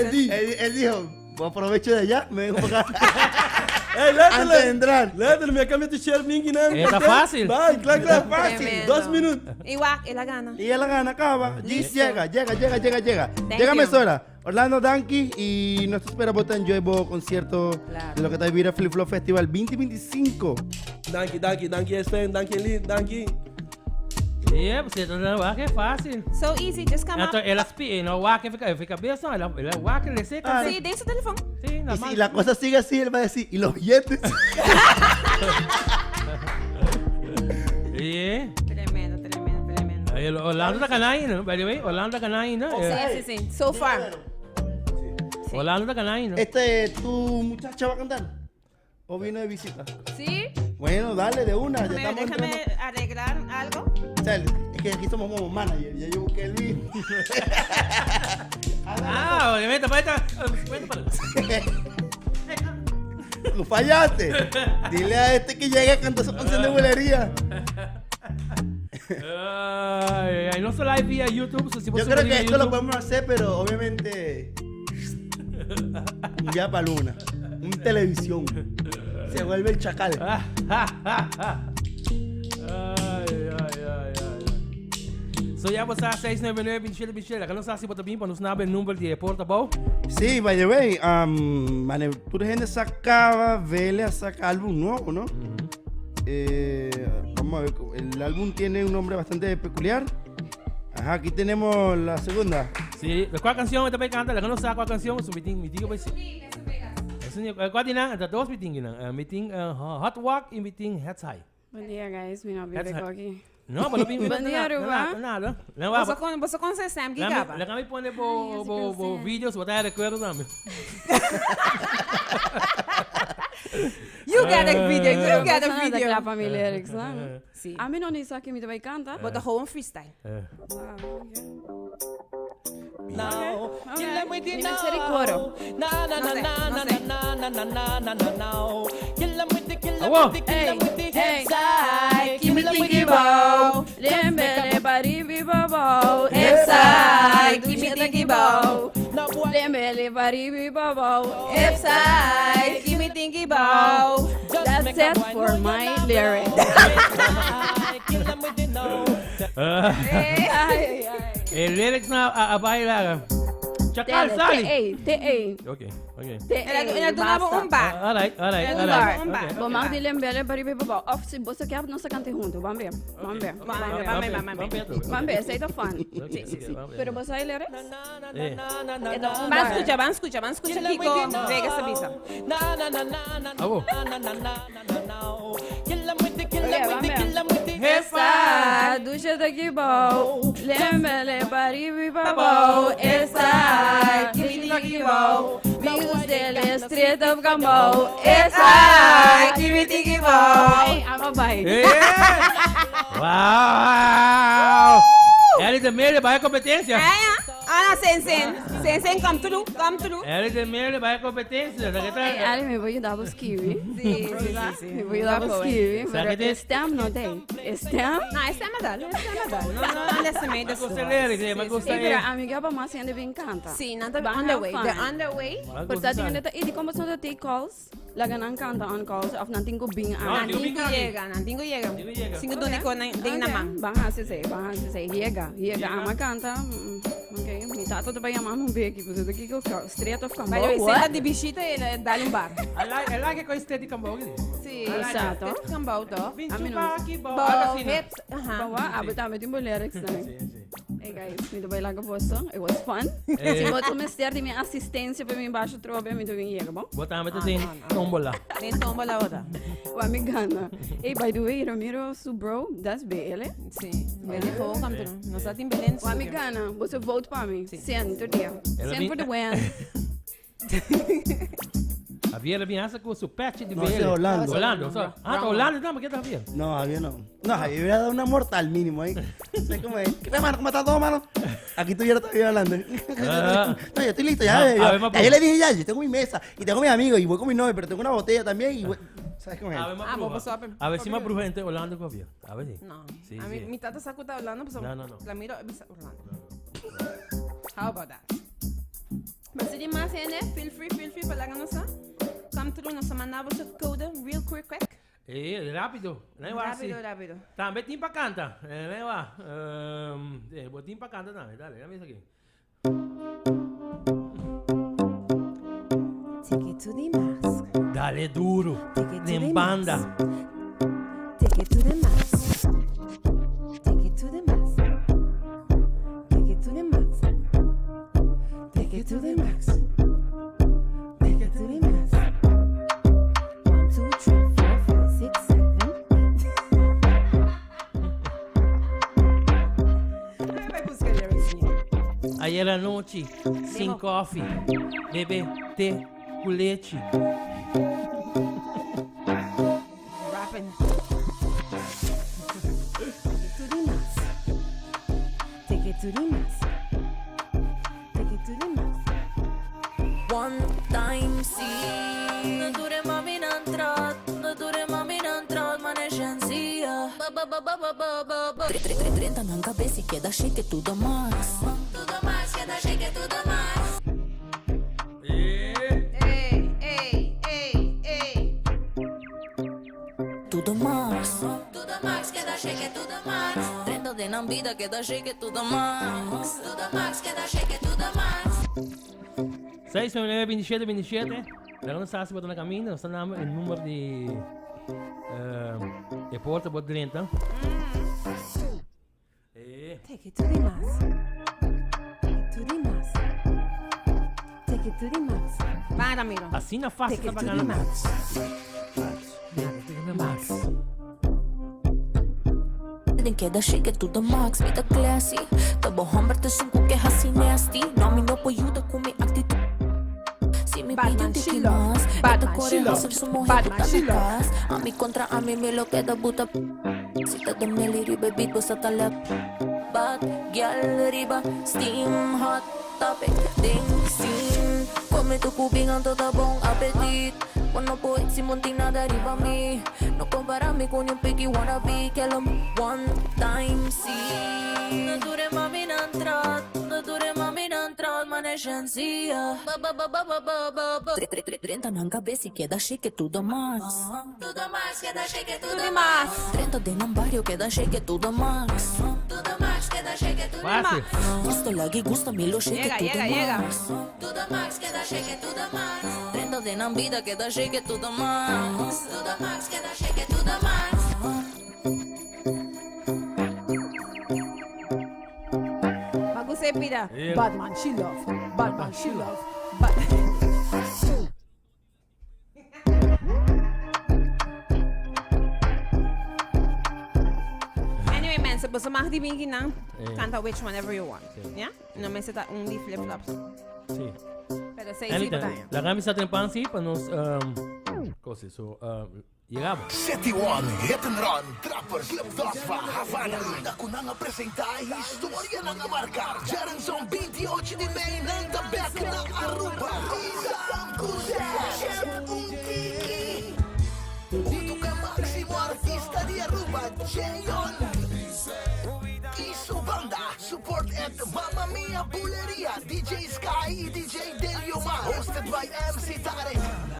Ready. Él dijo, aprovecho de allá, me vengo para acá. Hey, Antes de letterlijk. entrar. Letterlijk, mi a cambia t-shirt minky nan. Está fácil. Bye, klaar, klaar. Fácil. Tremendo. 2 minuut. Y wak, el a gana. Y él gana, acaba. Gis llega, llega, llega, llega, llega. Thank Llega you. mesora. Orlando danki y nos espera bo ta enjoy bo concierto Claro. de lo que ta bira Flip Flop Festival 2025. Danki, danki, danki Sven, danki Elin, danki. Yeah, pues esto no va que fácil. So easy, just come up. Entonces, el aspi, no va que fica, fica bien, no, el va que le seca. Sí, de su teléfono. Sí, Y normal. si la cosa sigue así, él va a decir, ¿y los billetes? Yeah. Tremendo, tremendo, tremendo. Ay, Orlando ta ganando, ¿no? By the way, Orlando ta ganando, ¿no? Sí, sí, sí. So far. Sí. Orlando ta ganando. Este, ¿tu muchacha va a cantar? ¿O vino de visita? Sí. Bueno, dale, de una, ya Déjame, estamos déjame entrando. arreglar algo. O sea, es que aquí somos como manager, ya yo busqué el vino. Ah, obviamente, para vete para. Tú fallaste. Dile a este que llegue a cantar su canción de bulería. Ay, ay, no solo live vía YouTube, so si Yo vos creo subís que vía esto lo YouTube- podemos hacer, pero obviamente. Un día para luna. Un televisión. Se vuelve el chacal. Ah, ah, ah, ah. Ay, ay, ay, ay. So ya bo sa 699 27 27. Laga nos sa si bo ta bin pa nos nabe number di e porta bou. Sí, by the way, mane, tur hende sa caba, Vele a saca álbum nuevo, ¿no? Vamos a ver, el álbum tiene un nombre bastante peculiar. Ajá, aquí tenemos la segunda. Sí, cuál canción te canta? Laga nos sa cuál canción, so mi tin ko sí. Eso ni cuál tin ta dos mi tin nan. Mi tin Hot Walk y mi tin Heads High. Bon dia, guys. Mi nomber Heads ta High. Koki. No, pero bin Bon dia, Aruba. Nada. No, Boso va. con, boso con Sam Gigaba. Laga mi pone bo bo bo videos, bota recuerdo tambe. You got a video, you got a Basta video. kla pa mi lyrics, no? Sí. Ami no ni sa ki mi ta bay kanta. Bo ta gewoon freestyle. Wow, okay. Now, kill 'em with the Mi mester di coro. Na na No na sé, na no na sé. na na na na na na na. Kill 'em with the kill 'em Awo. with the kill 'em with the Hey, heads high. Give me Kill 'em with thinky the bow. Lembele paribi bobo. Epside, give me thinky bow. Now boy, Lembele paribi bobo. Epside, give me thinky bow. just That's make a it boy for know you my love lyrics. them. Kill 'em with the no. Ay, ay, ay. E lyrics na a baila. Chacal, sali. T-A, T-A, Okay, okay. T-A. El a basta. un bar. All right, all right, El all a right. un bar. Okay. Bo mag di lembele paribi bobo. Of si bo sa kiap no sa kante junto. Ban be. Ban be. Ban be, ban be, ban be. Ban be, esey ta fun. Pero bo sa e lyrics? Eh. Na na na E ta un Van bar. escucha, van escucha, van escucha Kiko Vegas avisa. na na na na na Awo. na na na na na na. Kill 'em with the kill 'em Okay, with the ban kill 'em with the Esta ducha de kibao, lembele paribi bobo. Esta kimi kibao, mi gusta street of Cambao. Esta Give me thinky bow. Ay, I'm a bye. Eh. Wow! Eric de Mele, vaya competencia. Ah, sen, sen. Sen, sen, come through, come through. Eric de Mele, vaya competencia. O sea, que Hey, está- Ali, mi por yuda bo skibi. Sí, sí, sí, sí. Mi por yuda bo skibi. Sa Pero que te- stem no te. Stem? No, esta es madal, esta es madal. No, no, no, listen, Me gusta el lyrics, eh, me gusta Hey, pero el- amiga pa mas hende bin canta. Sí, no, they're Van on the have way. fun. They're on the way. Me Por gusta ta esa. hende ta y di como son take calls, laga nan canta on calls of nan tingo bin No, aan. tingo bin Nantingo llega, nantingo llega. Tingo llega. Cinco dune con ding na man. Van a hacer, van a hacer. Llega, llega, ama canta. Okay, mi tato te va a llamar un beki, pues de Kiko straight of By Cambao. the way, What? senta di bishita e dale un bar. I like it con estética Cambao. Sí, Exacto. Este Cambao, toch? A mí no. Bow, hips, ajá. Bawa, abo tambe tin bo lyrics tambe. Sí, sí. Hey guys, mi ta bay laga boso. It was fun. Eh. Si bo ta mester di mi asistencia pa mi basha trobe, mi ta bin yega, bon? Bo tambe ta den tómbola. Den tómbola ota. Wa mi gana. Hey, by the way, Ramiro su bro, that's BL. Sí, Belén gewoon come through. Nos ta tin Belén Wa mi studio. gana. Boso vote pa mi. Cien, tur dia. Ela Cien bin- for the win. Javier bin hasta con su patch de No, BL. ese es Orlando. Orlando. o sea, ah, Wrong Orlando también, ¿qué está Javier? No, Javier no. No, Javier hubiera dado una mortal mínimo ahí. Sé cómo es. ¿Qué mano? ¿Cómo está todo, mano? Aquí tú ya estás hablando. Ah. No, yo estoy listo, ya. No, ya, a ver, más ya yo le dije ya, yo tengo mi mesa y tengo mis amigos y voy con mi novio, pero tengo una botella también y voy... ¿Sabes cómo es? A ver, más Ah, bruja. vos sabes. A ver si más bruja gente Orlando con Javier. A ver si. No. Sí, A mí, sí. mi tata sa kuta Orlando, pues No, no, no. La miro, bisa Orlando. How about that? But si tin mas hende, feel free, feel free pa laga nos sa. Come through, nos ta manda boso code real quick quick. Eh, rápido. Nee, wa, Rápido, sí. rápido. Tambe tin pa canta. Eh, nee, wa. Bo tin pa canta tambe. Dale, dame eso aquí. Take it to the max. Dale duro. Take it to Den the banda. max. Take it to the max. Take it to the max. Take it to the max. Take it to the max. Take it to the max. 1, 2, 3, 4, 5, 6, 7, 8. Bai busca lyrics niya. Ayera nochi, sin Demo. koffie. Bebe te cu lechi. Rapping. Take it to the max. Take it to the max. Take it to the max. One time see. No dure mami nan trot, no dure mami nan trot, manegencia. Ba ba ba ba ba ba ba ba. Tre, tre, tre, 30 na cabeça e queda shake tudo max. Tudo max, queda shake tudo max. Eh. Ey, ey, ey, ey. Tudo max. Tudo max, queda shake tudo max. 30 de na vida, queda shake tudo max. Tudo max, queda shake tudo max. 6, 9, 27, 27. Laga nos sa si bo ta na caminda. Nos ta na e number di e porta bo drenta. Eh. Take it to the max. Take it to the max. Take it to the max. Para, Miro. Asina fácil Take ta it to the pagando. max. Take it to the max. Den queda shake tudo max, mi ta classy. Tabo hombre te sun que hasi nasty. No mi no po ayuda con mi actitud. Si mi Batman, pide un she tiki love. más, Batman, esta she corre love. hustle su mujer Batman, puta she na love. cas. A mi contra a mi me lo queda buta. Si te da meli riba beat, bosa talap. Bad gyal riba, steam hot topic, ding scene. Come tu cubing ang tota bon appetit. Cuando po si monting nada riba mi. No compara mi con un picky wannabe. Kill 'em one time see. No dure mami nan trot, no dure mami nan trot, manegencia. Ba ba ba ba ba ba ba ba. Tre, tre, tre, 30 na cabeça e queda shake tudo max. Tudo max, queda shake tudo Tudo max. 30 de nan barrio, queda shake tudo max. Tudo max, queda shake tudo Fácil. Gusto lagi gusta mi lo shake Llega, tudo llega, llega. max. Tudo max, queda shake tudo max. 30 de nan vida, queda shake tudo max. Tudo max, queda shake tudo max. Magusay pida. Yeah. Batman, she love. Batman, she love. Bat Anyway, man, so boso mag di bingi nang canta which one ever you want. Yeah? No me ta un di flip flops. Sí. Pero sei si Anita, batalla. laga mi sa trempan sí pa nos cosa. So, llegamos. City One, Hit and Run, Trappers, Lip Dogs pa Havana. Na kunang presenta historia ng marka. Jaranson 28 di May ng the back na Aruba. Isang Chef Untiki. Junto ka máximo artista di Aruba, Jayon. Y su banda, support at Mamma Mia Buleria, DJ Sky y DJ Delio Ma, hosted by MC Tarek.